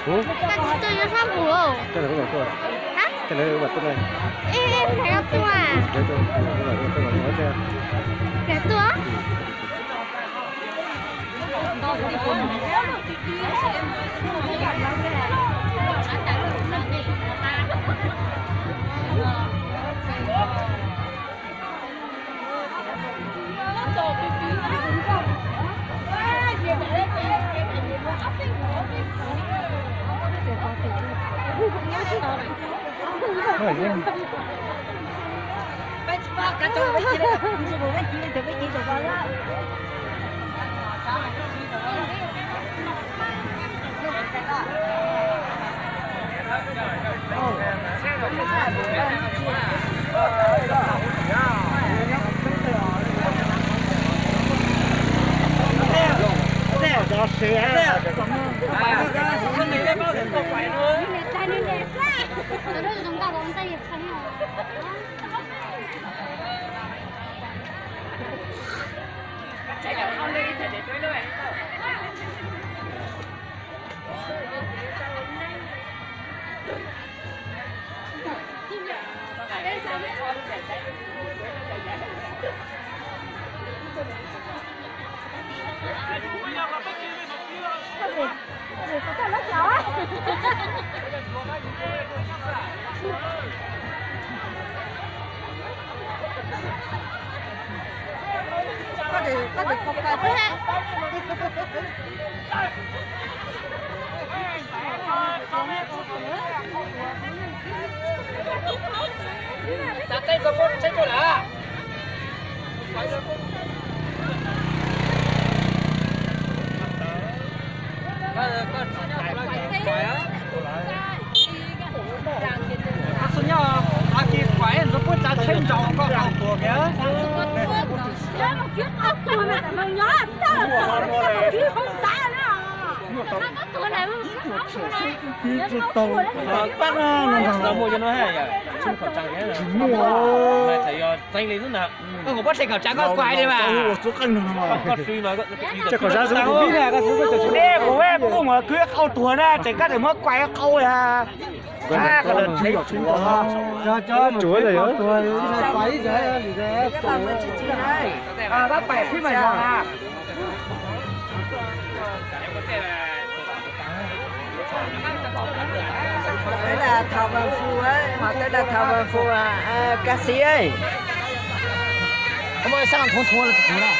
Koj tsis tuaj yuav sab npus. Koj lawv tuaj. Hab? Koj lawv tuaj. Ib, ib, koj tuaj. Koj tuaj. Xub nyob, a kis kuam ntxuav puab tsav tsheb ntsaum koj qau tuag kiag. Tsis tau, tsis tau muaj cov no, tsis muaj. Txeeb li xwb na. Koj kuv pob tseem khawm tsav koj kuam li mas. Koj xwb no, koj xwb koj tsis muaj. Kuv pum kuv kwv qau tuag na, tseem koj tseem muab kuam qau li. Teb las Thau Vaj Fu, hov teb las Thau Vaj Fu, Ka Xi, koj muaj ib sab thuv thuv los tus na.